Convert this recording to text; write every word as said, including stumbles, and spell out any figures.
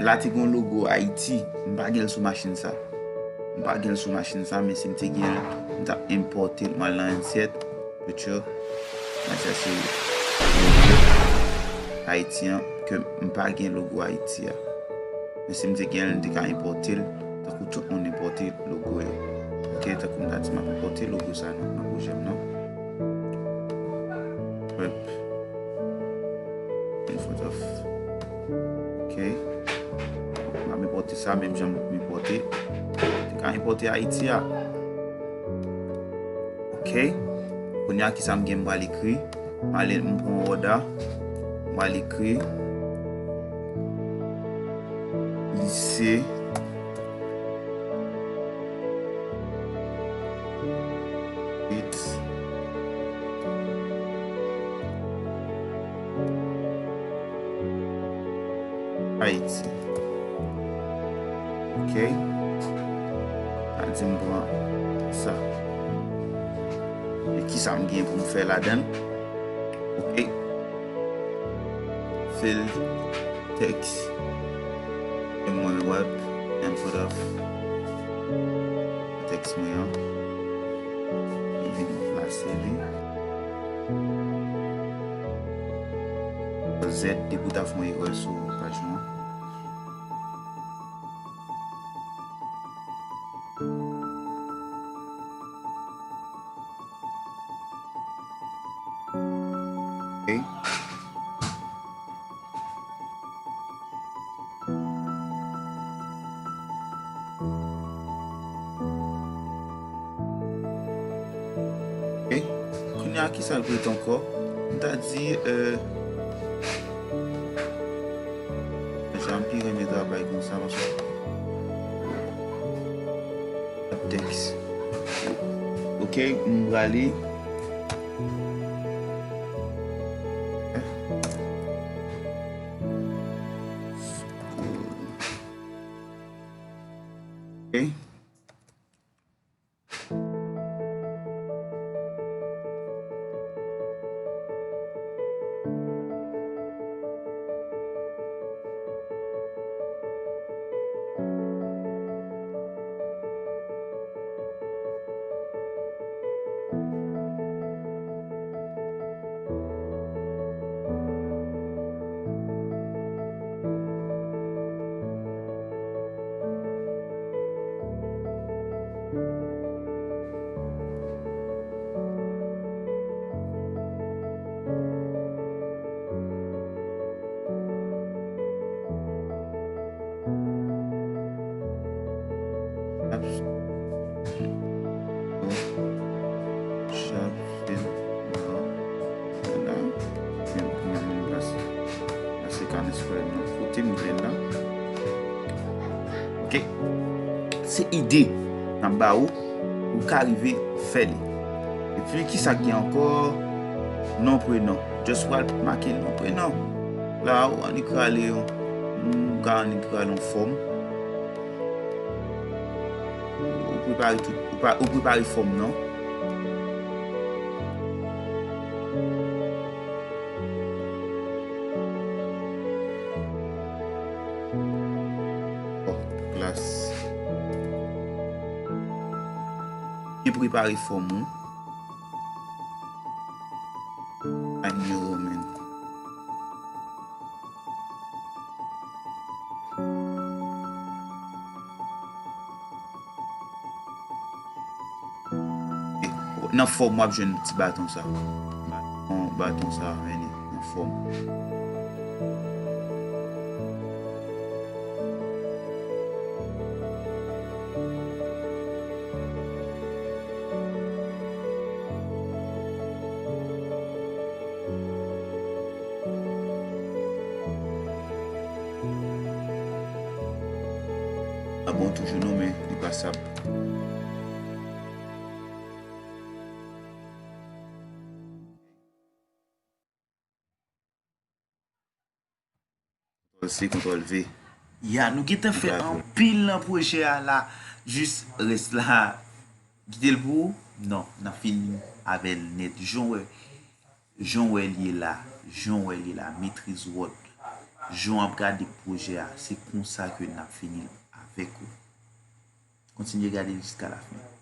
La te gen yon logo Ayiti, m pa gen l sou machin sa. M pa gen l sou machin sa, men si m te gen l, m t ap enpòte l, m al nan Insert, picture, m al chèche logo Ayiti an, ke m pa gen logo Ayiti a. Men si m te gen l, m te ka enpòte l, tankou tout moun enpòte logo yo. Ok, tankou m ta di, m ap enpòte logo sa nan, nan pwojè m nan. Hop. In front of. Ok. M ap enpòte sa, menm jan m enpòte. Te ka enpòte Ayiti a. Ok. Kounye a, kisa m gen m pral ekri? M ale, m pran Word a. M pral ekri. Lise. It's Ayiti. Ok. Sa di m pran sa. E kisa m gen pou m fè ladan l? Ok. Fill text. E mwen wrap and put up text mwen an. Mwen vin plase li. Z depi w ta fè yon erè sou paj mwen. Ok. Ok. Kounye a, kisa l pou ret ankò? M ta di, euh, jan m pi renmen travay konsa, paske text. Ok, m prale. Ok. Chaps. Chaps. Vwala. Men, men, men, plase. Plase kanè sou fèy nan kote m vle l la. Ok. Se ide n ap ba ou pou w ka rive fè li. Epi, kisa k gen ankò? Non, prenon. Just pral make non, prenon. La, ou annik rale yon, m ka annik rale yon fòm. Ou prepare tout, ou pa, ou prepare fòm nan. Bon, klas. Byen prepare fòm ou. Times New Roman. Nan fòm w ap jwenn ti baton sa. Baton, baton sa, men li nan fòm. A bon, toujou non, men li pa sab. Kontwòl C, kontwòl V. Ya, nou gentan fè anpil nan pwojè a la. Jis rès la. Kite l pou ou? Non, n ap fini avè l nèt. Jan w wè, jan w wè l ye la. Jan w wè l ye la. Metriz Word. jan w ap gade pwojè a, se konsa ke n ap fini l avèk ou. Kontinye gade l jiska lafen.